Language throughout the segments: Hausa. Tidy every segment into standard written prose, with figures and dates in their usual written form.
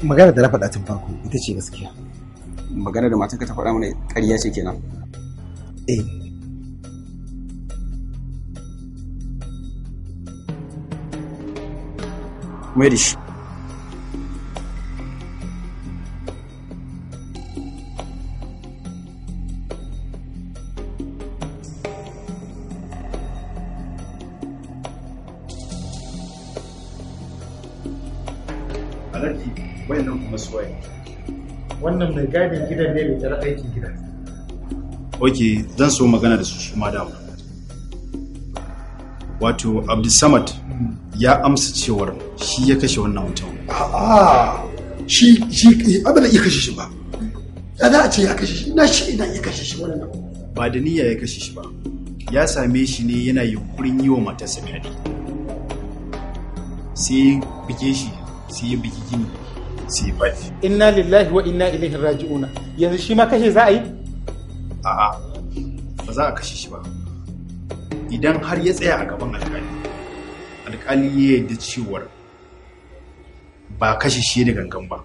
Magana da na faɗa tun farko ita ce gaskiya. Magana da matarka ta faɗa mana ƙarya ce kenan. Eh. Mai da shi. Alhaji, wayannan kuma suwaye. Wannan mai gadin gidan ne mai tsara aikin gidan. Ok, zan so magana da su su ma dama. Wato Abdulsamad ya amsa cewar shi ya kashe wannan mutum. A'a, shi abin da iya kashe shi ba. Ya za a ce ya kashe shi, ina shi ina iya kashe shi wannan. Ba da niyya ya kashe shi ba. Ya same shi ne yana yunkurin yi wa matarsa fyaɗe. Sai ya buge shi, sai ya bugi gini, sai ya faɗi. Inna lillahi wa inna ilaihi raji'una. Yanzu shi ma kashe za a yi? A'a, ba za a kashe shi ba. Idan har ya tsaya a gaban alkali, alkali ya yarda cewar ba kashe shi da gangan ba.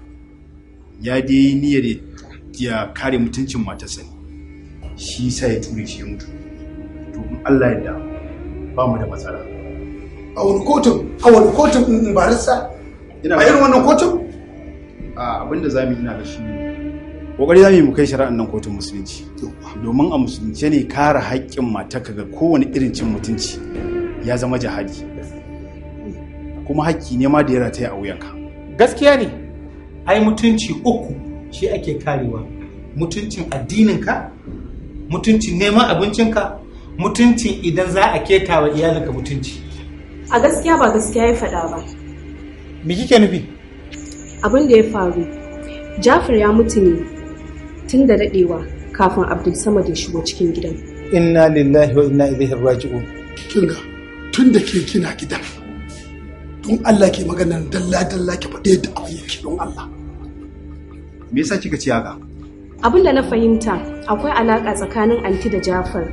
Ya dai niyyar ya kare mutuncin matarsa ne. Shi sa ya ture shi ya mutu. To in Allah ya yarda ba mu da matsala. A wani kotun, a wani kotun barista? A irin wannan kotun? Abin da za mu yi ina da shi ne. Kokari za mu yi mu kai shari'an nan kotun musulunci. Domin a musulunce ne kare haƙƙin matarka ga kowane irin cin mutunci ya zama jihadi. Kuma haƙƙi ne ma da ya rataya a wuyanka. Gaskiya ne, ai mutunci uku shi ake karewa. Mutuncin addininka, mutuncin neman abincinka, mutuncin idan za a keta wa iyalinka mutunci. A gaskiya ba gaskiya ya faɗa ba. Me kike nufi? Abin da ya faru, Jafar ya mutu ne tun da daɗewa kafin Abdulsamad ya shigo cikin gidan. Inna lillahi wa inna ilaihi raji'un. Kinga, tun da ke kina gidan, don Allah ke maganar dalla-dalla ki faɗi yadda abu yake don Allah. Me yasa kika ce haka? Abin da na fahimta akwai alaƙa tsakanin anti da Jafar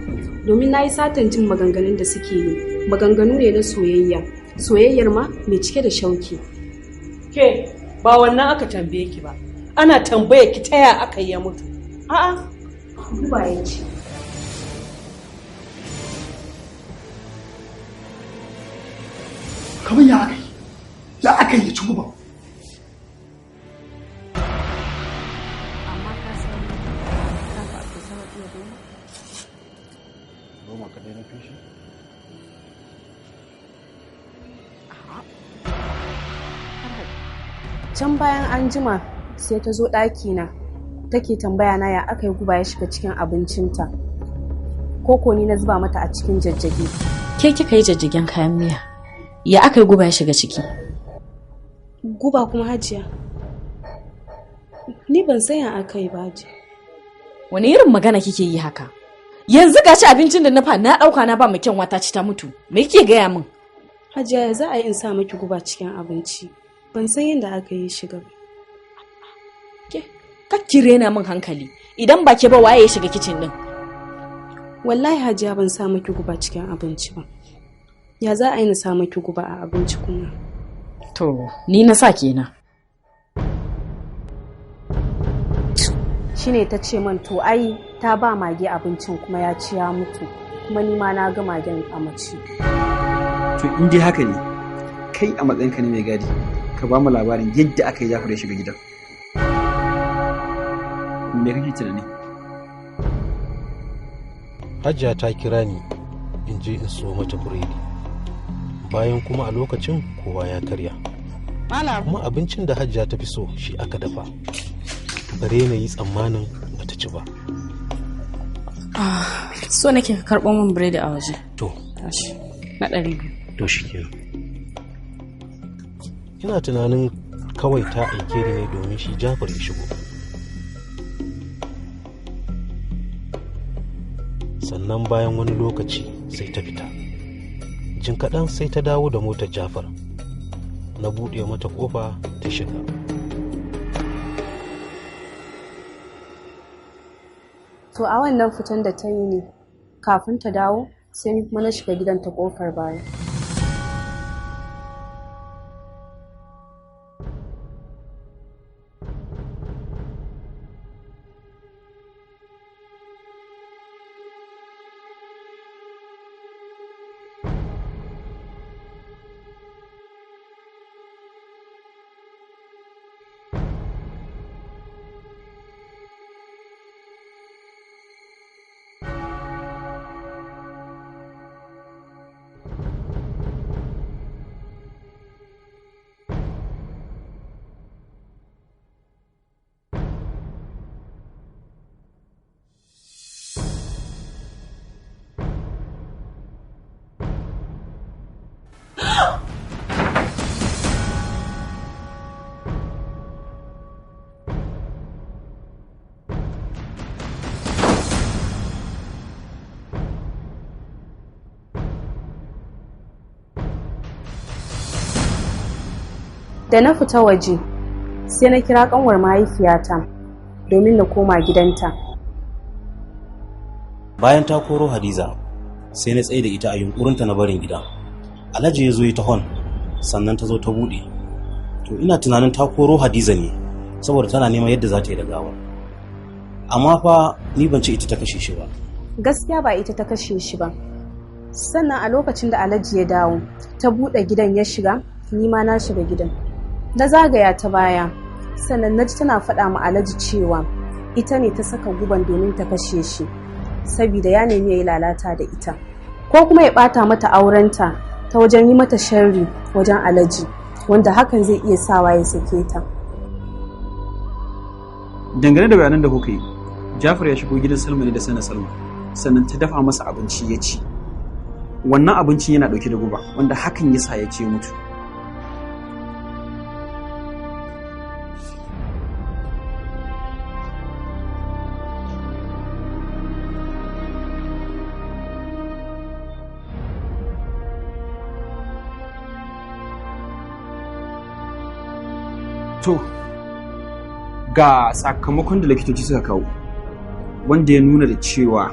domin na yi satan jin maganganun da suke yi. Maganganu ne na soyayya. Soyayyar ma mai cike da shauki. Ke ba wannan aka tambaye ki ba. Ana tambaye ki taya aka yi ya mutu. A'a. Guba ya ce. Kamar ya aka yi, ya aka yi ci guba. Amma ka san ka fi Abdulsamad iya noma? Noma kaɗai na fi shi? Can bayan an jima sai ta zo ɗakina take tambaya na ya aka yi guba ya shiga cikin abincinta. Koko ni na zuba mata a cikin jajjage. Ke kika yi jajjagen kayan miya? Ya aka yi guba ya shiga ciki? Guba kuma Hajiya? Ni ban san ya aka yi ba Hajiya. Wani irin magana kike yi haka? Yanzu gashi abincin da na fa na ɗauka na ba mu kyanwa ta ci ta mutu. Me kike gaya min? Hajiya ya za a yi in sa miki guba cikin abinci? Ban san yadda aka yi shiga ba. Ke, kar ki rena min hankali. Idan ba ke ba waye ya shiga kicin din? Wallahi Hajiya ban sa miki guba cikin abinci ba. Ya za a yi na sa miki guba a abinci kuma? To, ni na sa kenan. Shine ta ce man to ai ta ba mage abincin kuma ya ci ya mutu. Kuma ni ma na ga magen a mace. To in dai haka ne, kai a matsayinka ne mai gadi, ka ba mu labarin yadda aka yi Jafar ya shiga gidan. Me kake tunani? Hajiya ta kira ni in je in so mata biredi. Bayan kuma a lokacin kowa ya karya. Kuma abincin da Hajiya ta fi so shi aka dafa. Bare na yi tsammanin bata ci ba. So nake ka karɓo min biredi a waje. To. Tashi. Na 200. To shi kenan. Ina tunanin kawai ta aike ni ne domin shi Jafar ya shigo. Sannan bayan wani lokaci sai ta fita. Jin kaɗan sai ta dawo da motar Jafar. Na buɗe mata ƙofa ta shiga. To a wannan fitan da ta yi ne kafin ta dawo sai ni kuma na shiga gidan ta ƙofar baya. Da na fita waje, sai na kira kanwar mahaifiyata domin na koma gidanta. Bayan ta koro Hadiza, sai na tsaye da ita a yunkurinta na barin gida. Alhaji ya zo yi ta hon, sannan ta zo ta buɗe. To ina tunanin ta koro Hadiza ne, saboda tana neman yadda za ta yi da gawar. Amma fa ni ban ce ita ta kashe shi ba. Gaskiya ba ita ta kashe shi ba. Sannan a lokacin da Alhaji ya dawo, ta buɗe gidan ya shiga, ni ma na shiga gidan. Na zagaya ta baya, sannan na ji tana faɗa ma Alhaji cewa ita ne ta saka guban domin ta kashe shi, saboda ya nemi ya yi lalata da ita. Ko kuma ya ɓata mata aurenta ta wajen yi mata sharri wajen Alhaji, wanda hakan zai iya sawa ya sake ta. Dangane da bayanan da kuka yi, Jafar ya shigo gidan Salma ne da sanin Salma, sannan ta dafa masa abinci ya ci. Wannan abincin yana ɗauke da guba, wanda hakan ya sa ya ce mutu. To, ga sakamakon da likitoci suka kawo, wanda ya nuna da cewa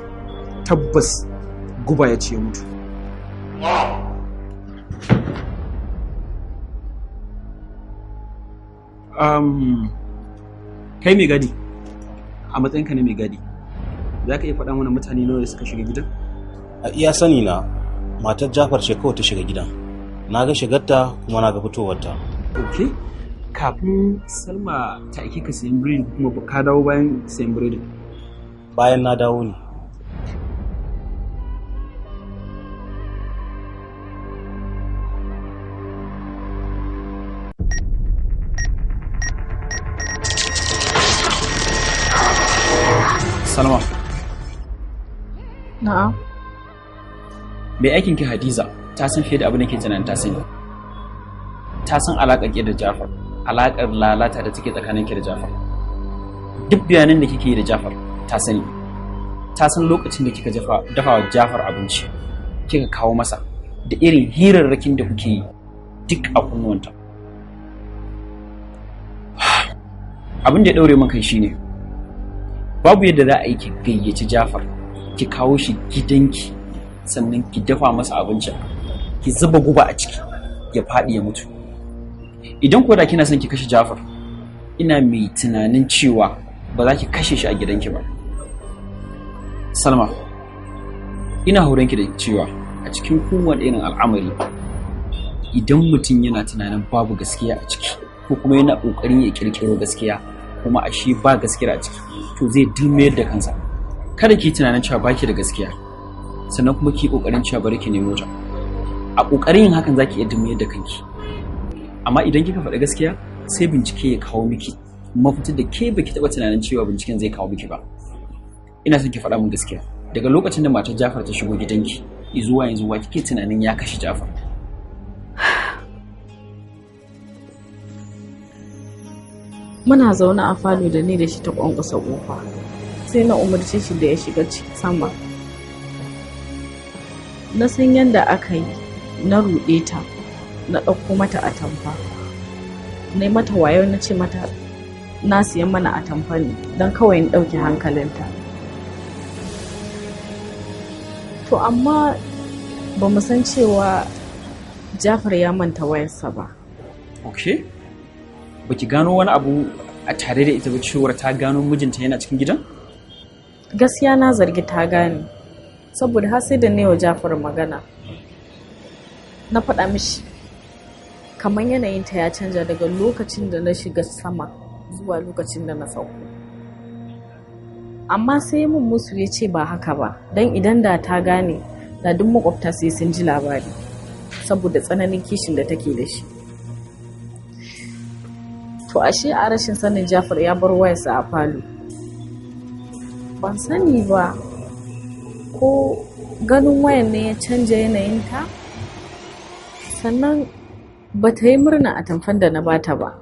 tabbas guba ya ce mutu. Kai mai gadi, a matsayinka na mai gadi, za ka iya faɗa mana mutane nawa da suka shiga gidan? A iya sani na, matar Jafar ce kawai ta shiga gidan. Na ga shigarta kuma na ga fitowarta. Ok. Kafin Salma ta aike ka sayan biredi kuma ka dawo bayan sayan biredi? Bayan na dawo ne. Salma. Na'am. Mai aikin ki Hadiza ta san fiye da abin da ke tunanin ta sani. Ta san alaƙar ki da Jafar, alaƙar lalata da take tsakanin ki da Jafar. Duk bayanan da kike yi da Jafar ta sani. Ta san lokacin da kika dafa wa Jafar abinci, kika kawo masa da irin hirarrakin da kuke yi duk a kunnuwanta. Abin da ya ɗaure min kai shine babu yadda za a yi ki gayyaci Jafar ki kawo shi gidanki sannan ki dafa masa abincin ki zuba guba a ciki ya faɗi ya mutu. Idan ko da kina son ki kashe Jafar, ina mai tunanin cewa ba za ki kashe shi a gidanki ba. Salma, ina horon ki da cewa a cikin kowane irin al'amari idan mutum yana tunanin babu gaskiya a ciki ko kuma yana ƙoƙarin ya ƙirƙiro gaskiya kuma ashe ba gaskiya a ciki, to zai dulmiyar da kansa. Kada ki tunanin cewa baki da gaskiya, sannan kuma ki ƙoƙarin cewa bari ki nemo ta. A ƙoƙarin yin hakan zaki iya dulmiyar da kanki. Amma idan kika faɗi gaskiya, sai bincike ya kawo miki mafitar da ke baki taɓa tunanin cewa binciken zai kawo miki ba. Ina son ki faɗa min gaskiya. Daga lokacin da matar Jafar ta shigo gidanki zuwa yanzu, wa kike tunanin ya kashe Jafar? Muna zaune a falo da ni da shi ta kwankwasa kofa. Sai na umarce shi da ya shiga ciki sama. Na san yadda aka yi, na ruɗe ta, na ɗauko mata atamfa. Na yi mata wayo na ce mata na siyan mana atamfa ne don kawai in ɗauke hankalinta. To amma ba mu san cewa Jafar ya manta wayarsa ba. Ok. Baki gano wani abu a tare da ita ba cewar ta gano mijinta yana cikin gidan? Gaskiya na zargi ta gane, saboda har sai da na wa Jafar magana. Na faɗa mishi kamar yanayinta ya canja daga lokacin da na shiga sama zuwa lokacin da na sauko. Amma sai mun musu ya ce ba haka ba, don idan da ta gane da duk makwabta sai sun ji labari saboda tsananin kishin da take da shi. To ashe a rashin sanin Jafar ya bar wayarsa a falo. Ban sani ba ko ganin wayan ne ya canja yanayinta? Sannan ba ta yi murna a tamfan da na bata ba.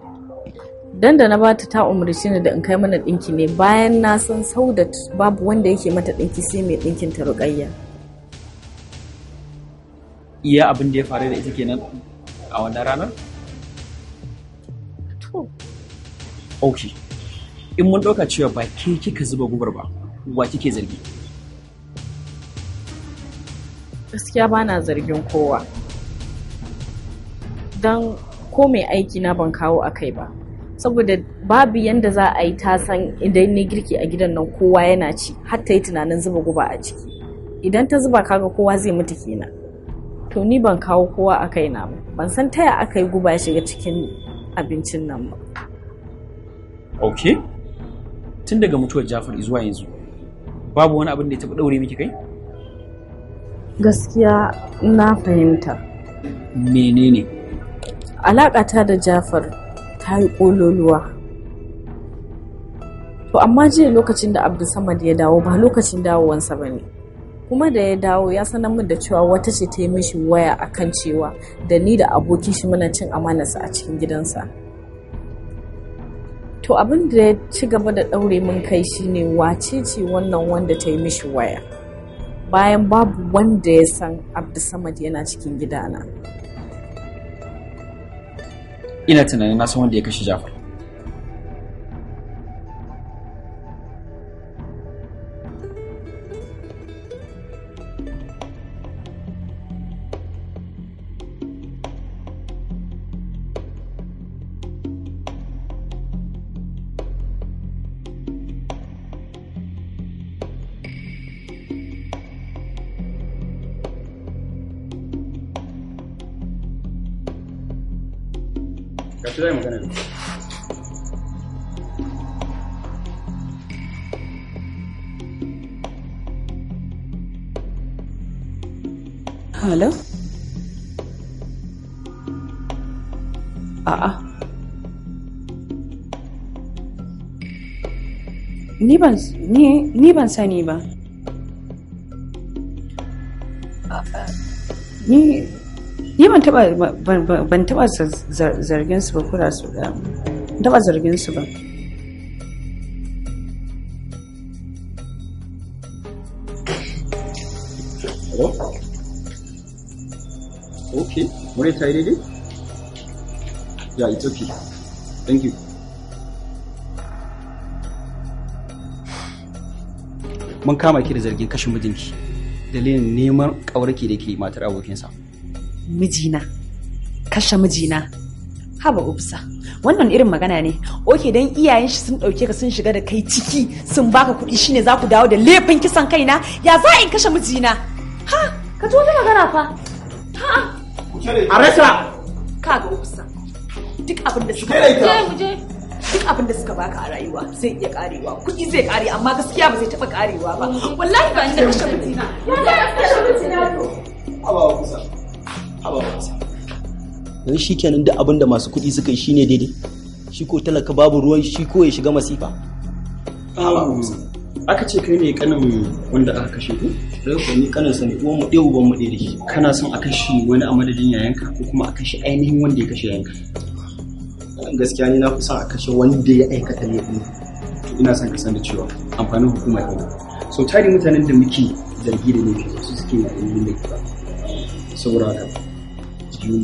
Dan da na bata ta umarci ni da in kai mana ɗinki ne bayan na san Saudat babu wanda yake mata ɗinki sai mai ɗinkin ta Ruƙayya. Iya abin da ya faru da ita kenan a wannan ranar? Ok, in mun ɗauka cewa ba ke kika zuba gubar ba, wa kike zargi? Gaskiya ba na zargin kowa. Don ko mai aiki na ban kawo a kai ba. Saboda babu yanda za a yi ta san idan ne girki a gidan nan kowa yana ci, har ta yi tunanin zuba guba a ciki. Idan ta zuba kaga kowa zai mutu kenan. To ni ban kawo kowa a kaina ba. Ban san taya aka yi guba ya shiga cikin abincin nan ba. Ok, tun daga mutuwar Jafar zuwa yanzu, babu wani abin da ya taɓa ɗaure miki kai? Gaskiya na fahimta. Menene? Alaƙata da Jafar ta yi ƙololuwa. To amma jiya lokacin da Abdulsamad ya dawo ba lokacin dawowansa ba ne. Kuma da ya dawo ya sanar min da cewa wata ce ta yi mishi waya akan cewa da ni da abokin shi muna cin amanarsa a cikin gidansa. To abin da ya ci gaba da ɗaure min kai shine wace ce wannan wanda ta yi mishi waya. Bayan babu wanda ya san Abdulsamad yana cikin gidana. Ina tunanin na san wanda ya kashe Jafar. Gashi zai magana da Hello? A'a. Ni ban ni ban sani ba. Ni ni ban taba ban taba zargin su ba kura su da taba zargin su ba. Hello? Okay, murya ta yi daidai? Yeah, it's okay. Thank you. Mun kama ki da zargin kashe mijinki dalilin neman ƙawarki da ke matar abokinsa. Mijina, kashe mijina. Haba ubsa, wannan irin magana ne. Oke dan iyayen shi sun ɗauke ka sun shiga da kai ciki sun baka kuɗi shine za ku dawo da laifin kisan kaina? Ya za in kashe mijina? Ha, ka ji wata magana fa. Ha. Aresa! Kaga ubsa. Duk abin da suka duk abin da suka baka a rayuwa zai iya karewa kuɗi zai kare amma gaskiya ba zai taɓa karewa ba wallahi ba ni da kashe mijina ya za a kashe mijina to Abawa kusa. Abawa kusa. Yanzu shi kenan duk abin da masu kuɗi suka yi shine daidai. Shi ko talaka babu ruwan shi ko ya shiga masifa. Aka ce kai ne kanin wanda aka kashe ku? Rai ko ni kanin sa ne uwan mu ɗaya uban mu ɗaya da shi. Kana son a kashe wani a madadin yayanka ko kuma a kashe ainihin wanda ya kashe yayanka? Gaskiya ni na fi son a kashe wanda ya aikata laifin. To ina son ka san da cewa amfanin hukuma kenan. So tari mutanen da muke zargi da laifi su suke yin ainihin laifi ba. Saboda haka jiyo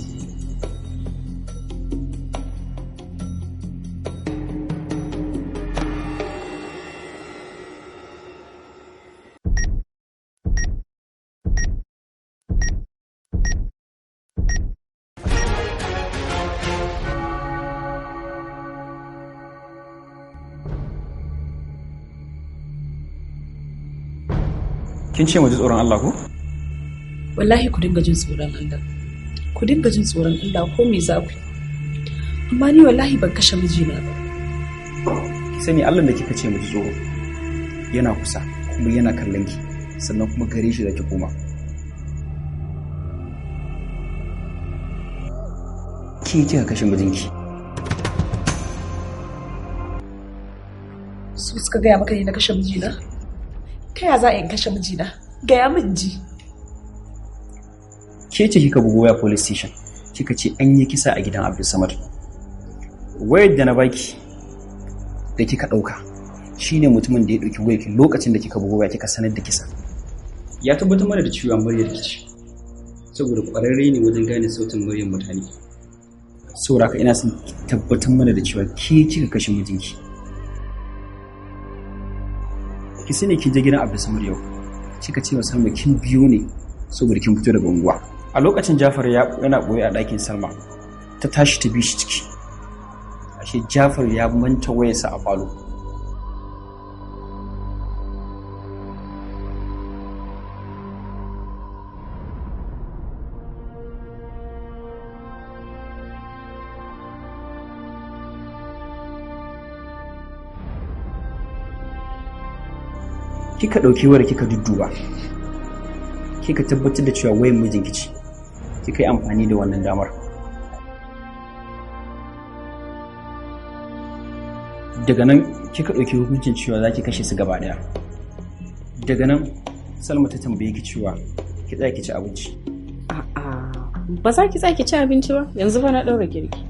Kin ce mu ji tsoron Allah ko? Wallahi ku dinga jin tsoron Allah. Ku dinga jin tsoron Allah ko me za ku yi. Amma ni wallahi ban kashe mijina ba. Ki sani Allah da kika ce mu ji tsoro yana kusa kuma yana kallon ki sannan kuma gare shi zaki koma. Ki kika kashe mijinki. Su suka gaya maka ne na kashe mijina? Ta ya za a in kashe mijina? Gaya min ji. Ke ce kika bugo waya police station kika ce an yi kisa a gidan Abdulsamad. Wayar da na baki da kika ɗauka shine mutumin da ya ɗauki wayarki lokacin da kika bugo waya kika sanar da kisa. Ya tabbatar mana da cewa muryar ki ce saboda ƙwararre ne wajen gane sautin muryar mutane. Saboda haka ina son ki tabbatar mana da cewa ke kika kashe mijinki. Ki sani kin je gidan Abdulsamad yau, kika ce wa Salma kin biyo ne saboda kin fito daga unguwa. A lokacin Jafar yana boye a ɗakin Salma, ta tashi ta bi shi ciki. Ashe Jafar ya manta wayarsa a falo. Kika ɗauki wayar kika dudduba, kika tabbatar da cewa wayar mijinki ce, kika yi amfani da wannan damar. Daga nan kika ɗauki hukuncin cewa za ki kashe su gaba ɗaya. Daga nan Salma ta tambaye ki cewa ki tsaya ki ci abinci. A'a, ba za ki tsaya ki ci abinci ba, yanzu ba na ɗaura girki.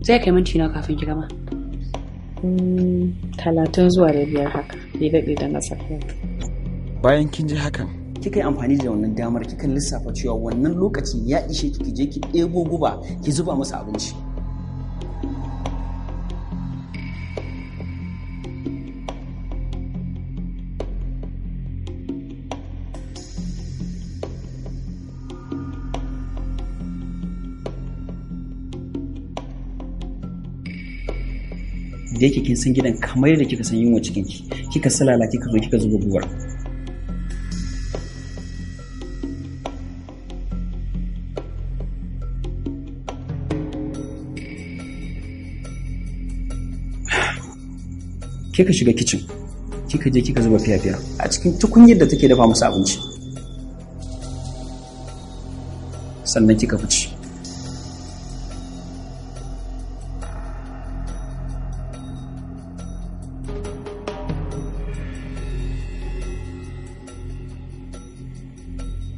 Zai kai minti nawa kafin ki gama? 35 haka, bai daɗe da na saka. Bayan kin ji hakan, kika yi amfani da wannan damar kika lissafa cewa wannan lokaci ya ishe ki je ki ɗebo guba ki zuba masa abinci. Da yake kin san gidan kamar yadda kika san yunwa cikin ki, kika salala kika zo kika zuba gubar. Kika shiga kicin, kika je kika zuba fiya-fiya a cikin tukunyar da take dafa musu abinci. Sannan kika fice.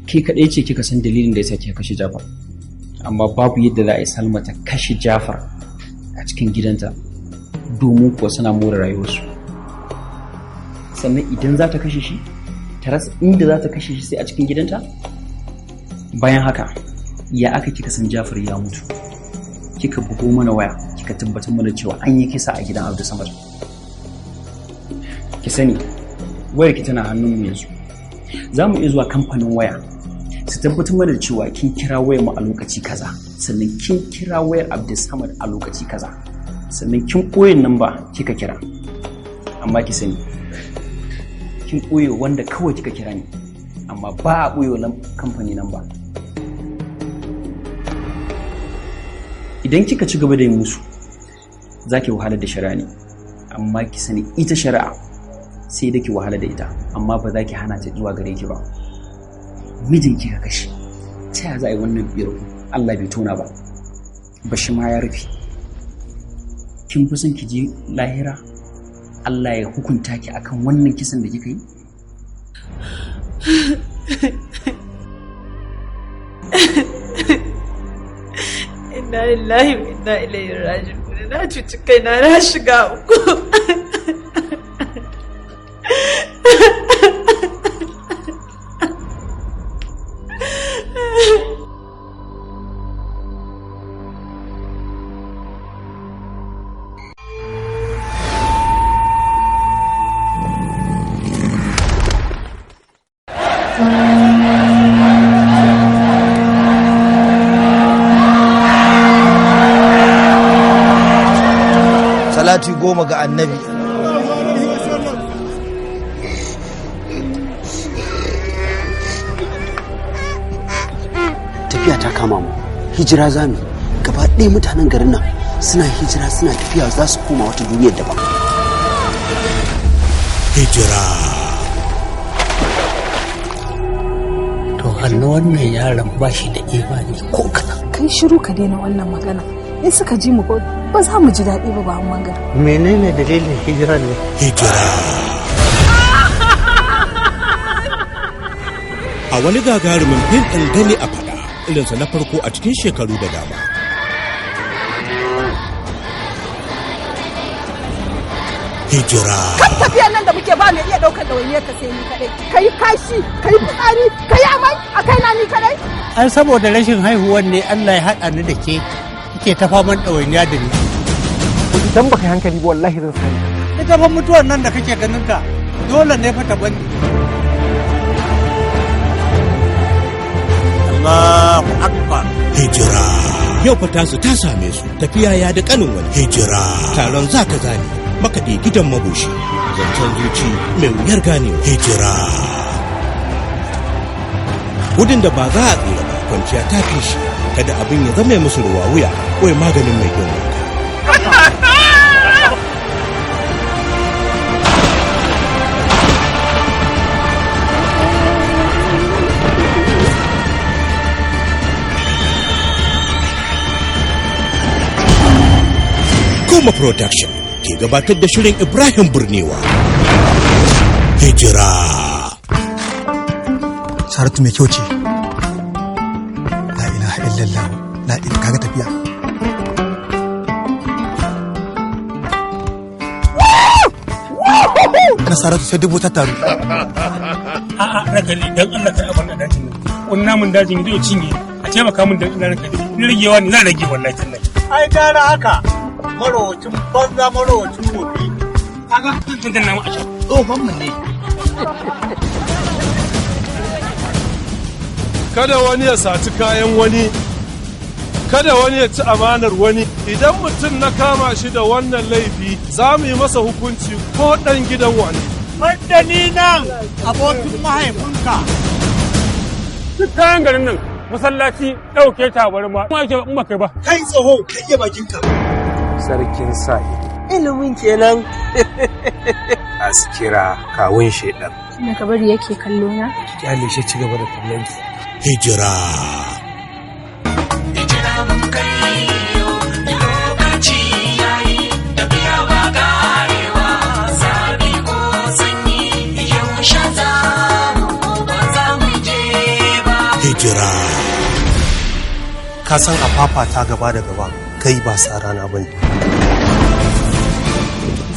Ke kaɗai ce kika san dalilin da yasa kika kashe Jafar, amma babu yadda za a yi Salma ta kashe Jafar a cikin gidanta, domin kuwa suna more rayuwarsu. Sannan idan za ta kashe shi, ta rasa inda za ta kashe shi sai a cikin gidanta. Bayan haka, ya aka kika san Jafar ya mutu, kika bugo mana waya kika tabbatar mana cewa an yi kisa a gidan Abdulsamad. Ki sani wayarki tana hannunmu yanzu. Za mu iya zuwa kamfanin waya su tabbatar mana da cewa kin kira wayar mu a lokaci kaza, sannan kin kira wayar Abdulsamad a lokaci kaza, sannan kin ɓoye namba kika kira. Amma ki sani kin ɓoye wanda kawai kika kira ne, amma ba a ɓoye kamfani namba. Idan kika ci gaba da yin musu, za ki wahalar da shari'a ne. Amma ki sani ita shari'a sai da ki wahala da ita, amma ba za ki hana ta zuwa gare ki ba. Mijinki ka kashe, ta yaya za a yi wannan biyar ku Allah bai tona ba, bashi ma ya rufe. Kin fi son ki je lahira Allah ya hukunta ki akan wannan kisan da kika yi? Inna lillahi wa inna ilaihi raji'un. Na cuci kaina, na shiga uku. Salati 10 ga annabi. Tafiya ta kama mu, hijira zamu gaba ɗaya. Mutanen garin nan suna hijira, suna tafiya, za su koma wata duniyar daban. Hijira. To hannu wannan yaron ba shi da imani ko kaɗan. Kai shiru, ka daina wannan magana. In suka ji mu ba za mu ji daɗi ba, ba mangar. Menene dalilin hijiran ne? Hijira. A wani gagarumin fim ɗin gani a faɗa irinsa na farko a cikin shekaru da dama. Hijira. Kan tafiyan nan da muke ba mai iya ɗaukar ɗawainiyar ka sai ni kaɗai. Ka yi kashi, ka yi fitsari, ka yi amai a kai na ni kaɗai. An saboda rashin haihuwan ne Allah ya haɗa ni da ke. Kake ta faman ɗawainiya da ni. Idan baka yi hankali ba, wallahi zan sani. Ita fa mutuwar nan da kake ganin ta, dole ne fa ta bani. Allahu akbar. Hijira. Yau fa tasu ta same su, tafiya ya da kanin wani. Hijira. Taron zaka zane, makaɗi gidan mabushi. Zancen zuci mai wuyar ganewa. Hijira. Gudun da ba za a tsira ba, kwanciya ta fi shi. Kada abin ya zame musu ruwa wuya, wai maganin mai gina wanka. Kuma Production ke gabatar da shirin Ibrahim Burnewa. Hijira. Saratu mai kyau ce. La ilaha illallah. La ilaha, kaga tafiya. Na Saratu sai dubu ta taru. A'a, ragali dan Allah kai abin a dajin nan. Wani namun dajin zai cinye, a taimaka min dan Allah ragali. Ni ragewa ne, zan rage wallahi tallahi. Ai gara haka, marowacin banza, marowacin wofi. Kaga tun tun namu a sha. Tsohon mu ne. Kada wani ya saci kayan wani, kada wani ya ci amanar wani. Idan mutum na kama shi da wannan laifi, za mu yi masa hukunci ko ɗan gidan wani. Banda ni nan, abokin mahaifinka. Duk kayan garin nan, masallaci ɗauke tabarma. Ma yake in ba kai ba. Kai tsoho, kai iya bakinka. Sarkin sa Ilimin kenan. Askira kawun shedan. Tunda ka bari yake kallo na. Kyale shi, ci gaba da kallon ki. Hijira. Hijira mun kai lokaci yayi, tafiya ba karewa, zafi ko sanyi, yaushe za mu ba za mu je ba. Hijira. Ka san a fafata gaba da gaba, kai ba sa rana bane.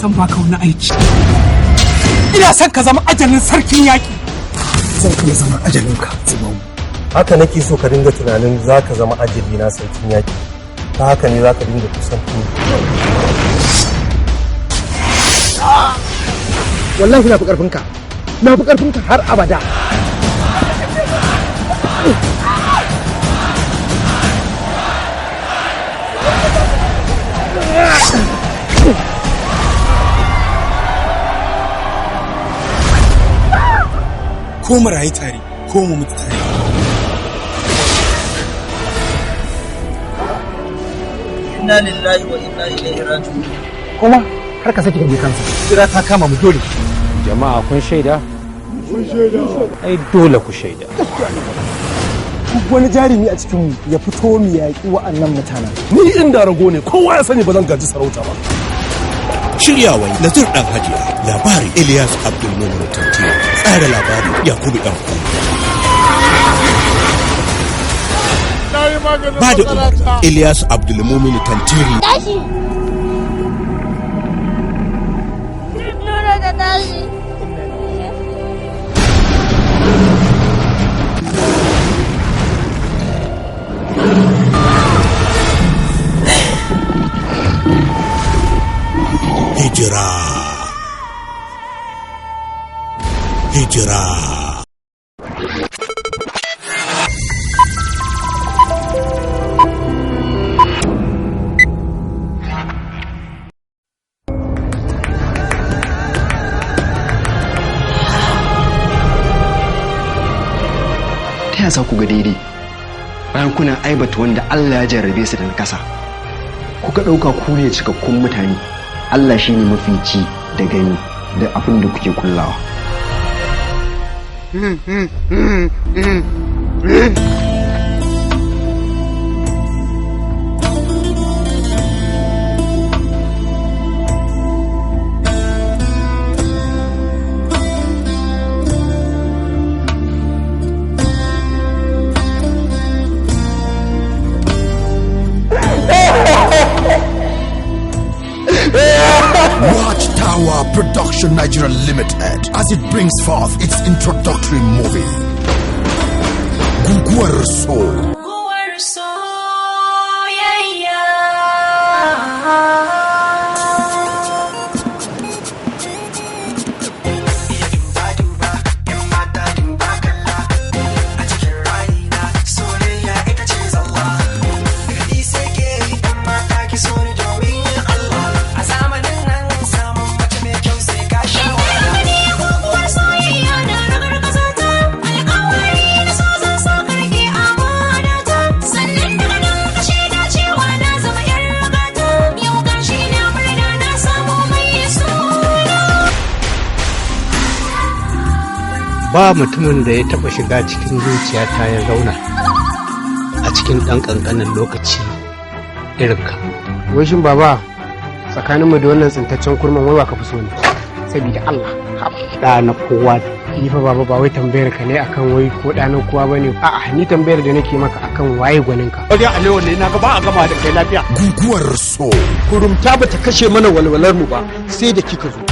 Zan baka wani aiki. Ina son ka zama ajalin sarkin yaƙi. Zan iya zama ajalinka, Tsimawu. Haka nake so ka dinga tunanin za ka zama ajali na sarkin yaƙi. Ta haka ne za ka dinga kusanto. Wallahi na fi ƙarfinka. Na fi ƙarfinka har abada. Ko mu rayu tare ko mu mutu tare. Inna lillahi wa inna ilaihi raji'un. Kuma kar ka saki ka je kansa. Kira ta kama mu dole. Jama'a kun shaida? Ai dole ku shaida. Duk wani jarumi a cikin mu ya fito mu yaƙi wa'annan mutanen. Ni inda rago ne, kowa ya sani ba zan gaji sarauta ba. Shiryawan Nazir Dan Hajiya, labari Ilyas Abdulmumin Tantiyo, tsara labari Yakubu Dan ba da umarni Ilyas Abdulmumin Tantiri. Tashi! Nura ka tashi! Hijira. Hijira. Ta yaya za ku ga daidai bayan kuna aibata wanda Allah ya jarrabe su da nakasa? Kuka ɗauka ku ne cikakkun mutane. Allah shi ne mafi ci da gani da abin da kuke kullawa. Watchtower Production Nigeria Limited as it brings forth its introductory movie, Guguwar So. Guguwar soyayya. Ba mutumin da ya taɓa shiga cikin zuciyata ya zauna a cikin ɗan ƙanƙanin lokaci irinka. Wai shin baba, tsakaninmu da wannan tsintaccen kurman, wai wa ka fi so ne? Saboda Allah. Ɗa na kowa. Ni fa baba, ba wai tambayar ka ne akan wai ko ɗa na kowa bane. A'a, ni tambayar da nake maka akan waye gwaninka. Wajen alewa ne na ga ba a gama da kai lafiya. Guguwar So. Kurumta bata kashe mana walwalar mu ba sai da kika zo.